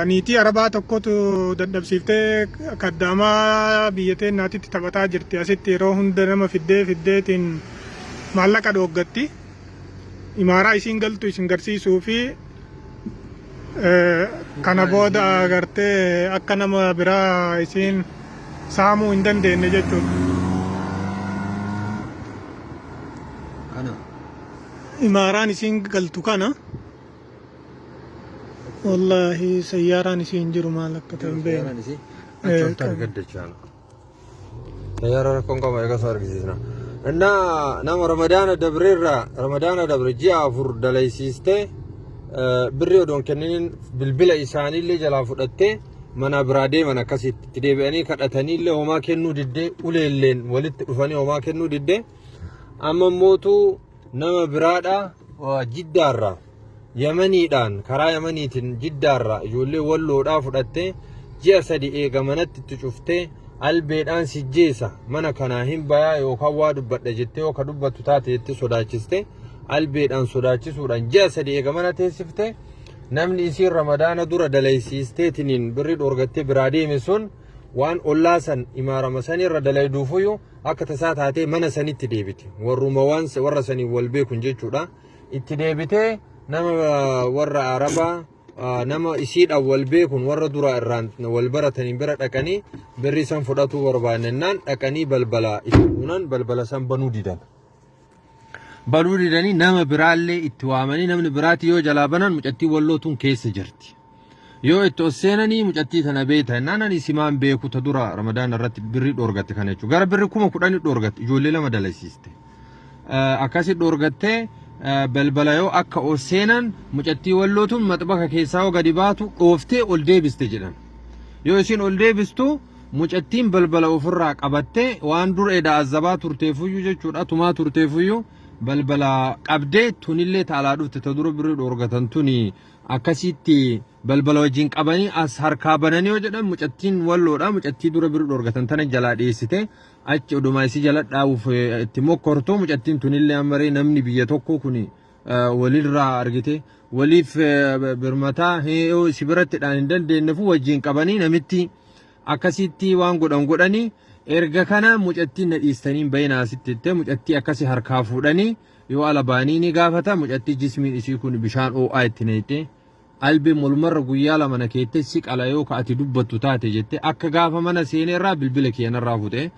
Niitii Arabaa tokkotu dadhabsiiftee kaddaamaa biyya teennaatitti taphataa jirti. Asitti yeroo hunda nama fiddee fiddeetiin maallaqa dhooggatti. Imaaraa isiin galtu isin garsiisuu fi kana booda agartee akka nama biraa isiin saamuu hin dandeenye jechuudha. Kana. Imaaraan isiin galtu kana. Wallaahi sayyaaraan isii hin jiru maal akka ta'e hin beeknu. Xayyaaraan isii achi ol ta'a gaddachaan. Xayyaara rakkoon qaba eegas argisiisna. Innaa nama Ramadaana dabreerraa Ramadaana dabre ji'a 4 dalaysiistee birrii odoon kenniniin bilbila isaaniillee jalaa fudhattee mana biraa deeman akkasitti itti deebi'anii kadhataniillee homaa kennuu diddee uleelleen walitti dhufanii homaa kennuu diddee amma mootuu nama biraadha jiddaarraa yamaniidhaan karaa yamaniitiin jiddaarraa ijoollee walloodhaa fudhattee ji'a 3 eega manatti itti cuftee albeedhaan sijjeessa mana kanaa hin bayaa yookaan waa dubbadha jettee yoo ka dubbattu taate jettee sodaachiste albeedhaan sodaachisuudhaan ji'a 3 eega mana teessifte namni isiin ramadaana dura dalaysiisteetiniin birrii dhoorgattee biraa deeme sun waan ollaa san imaarama sanirra dalayduufuyyuu akka tasaa taatee mana sanitti deebite warruma waan warra saniin wal beekun jechuudha itti deebitee nama warra arabaa nama isiidhaan wal beekun warra dura irraan wal barataniin bira dhaqanii birrii san fudhatuu barbaannennaan dhaqanii balbala itti buunan balbala san banuu didan. Banuu didanii nama biraallee itti waamanii namni biraati yoo jalaa banan mucattii walloo tun keessa jirti. Yoo itti ol seenanii mucattii tana beekta jennaan ani simaan beeku ta dura ramadaana irratti birrii dhoorgatte kana jechuudha. Gara birrii 10,000 dhoorgatte ijoollee lama dalaysiiste. Akkasi dhoorgattee balbala yoo akka ol seenan mucattii walloo tun maxbaka keessaa yoo gadi baatu dhooftee ol deebiste jedhan. Yoo isiin ol deebistu mucattiin balbala ofirraa qabattee waan dur eda azzabaa turteefuyyuu jechuudha tumaa turteefuyyuu balbala qabdee tunillee taalaa dhufte ta dura birrii dhoorgatan tuni akkasitti balbala wajjin qabanii as harkaa bananii yoo jedhan mucattiin walloodha mucattii dura birrii dhoorgatan tana jalaa dhiyeessite achi odumaa isii jala dhaawuuf itti mokkortu mucattiin tunillee ammaree namni biyya tokko kuni walirraa argite waliif birmataa yoo si biratti dhaan hin dandeenyefu wajjin qabanii namitti akkasitti waan godhan godhanii erga kana mucattiin na dhiistanii hin bayinaa asitti jettee mucattii akkasi harkaa fuudhanii yoo ala ba'anii ni gaafata mucattii jismiin isii kun bishaan oo'aa itti naqxee albee mormarra guyyaa 2 na keettee si qala yoo ka ati dubbattu taate jette akka gaafa mana seenee irraa bilbila kiyya narraa fuute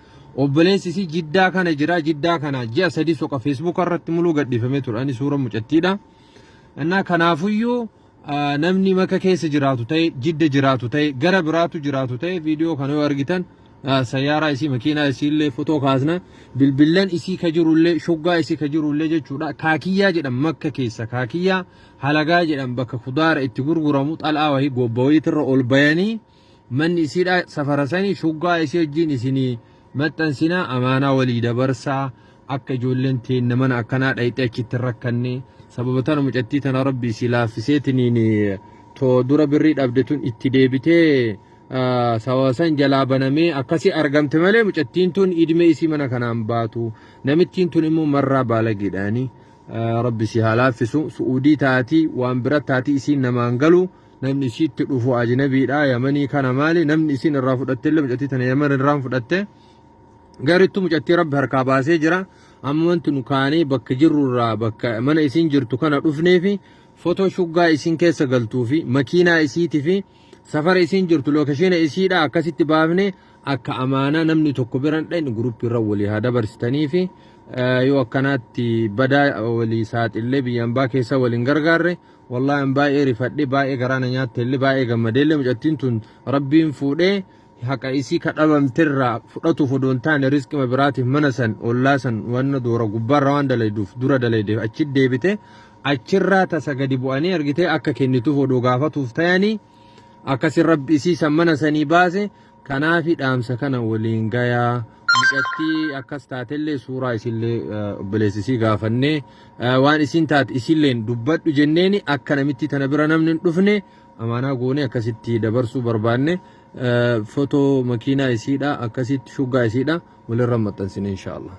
obboleessi isii jiddaa kana jira jiddaa kana ji'a 3 soqa feesbuuka irratti muluu gadhiifamee ture ani suura mucattiidha. Innaa kanaafuyyuu namni maka keessa jiraatu ta'e jidda jiraatu ta'e gara biraatu jiraatu ta'e viidiyoo kana yoo argitan sayyaaraa isii makiinaa isii illee fotoo kaasna bilbillan isii ka jirullee shuggaa isii ka jirullee jechuudha kaakiyyaa jedhan makka keessa kaakiyyaa halagaa jedhan bakka kudaara itti gurguramu xal'aa wahii gobba wayiitirra ol bayanii manni isiidha safara sanii shuggaa isii wajjin isinii maxxansinaa amaanaa walii dabarsaa akka ijoolleen teenna mana akkanaa dhayxee achitti hin rakkanne sababa tana mucattii tana rabbi isii laaffiseetiniin too dura birrii dhabde tun itti deebitee sababa san jalaa banamee akkasii argamte malee mucattiin tun idmee isii mana kanaan baatu namittiin tun immoo marraa baalageedhaani rabbi si haa laaffisu su'uudii taatii waan bira taatii isiin namaan galu namni isiitti dhufu ajnabiidha yamanii kana maali namni isiin irraa fudhatte illee mucattii tana yaman irraan fudhatte garittu mucattii rabbi harkaa baasee jira amma wanti nu kaanee bakka jirru irraa bakka mana isiin jirtu kana dhufneefi fotoo shuggaa isiin keessa galtuu fi makiinaa isiitii fi safara isiin jirtu lookeshiina isiidha akkasitti baafne akka amaanaa namni tokko bira hin dhaqne guruppii irra walii haa dabarsitanii fi yoo akkanaatti badaa walii saaxillee biyya ambaa keessa waliin gargaarre wallaahi an baay'ee rifadhe baay'ee garaa na nyaatte illee baay'ee gammadee illee mucattiin tun rabbiin fuudhee haqa isii ka dhabamterraa fudhatuuf odoo hin taane rizqima biraatiif mana san ollaa san wanna doora gubbaarra waan dalayduuf dura dalaydeef achi deebite achirraa tasa gadi bu'anii argitee akka kennituuf odoo gaafatuuf tayanii akkasi rabbi isii san mana sanii baase kanaafi dhaamsa kana waliin gayaa mucattii akkas taatellee suuraa isillee obboleessi isii gaafannee waan isiin taate isilleen dubbadhu jenneeni akka namittii tana bira namni hin dhufne amaanaa goonee akkasitti dabarsuu barbaanne fotoo makiinaa isiidha akkasitti shuggaa isiidha walirra maxxansine inshaallah.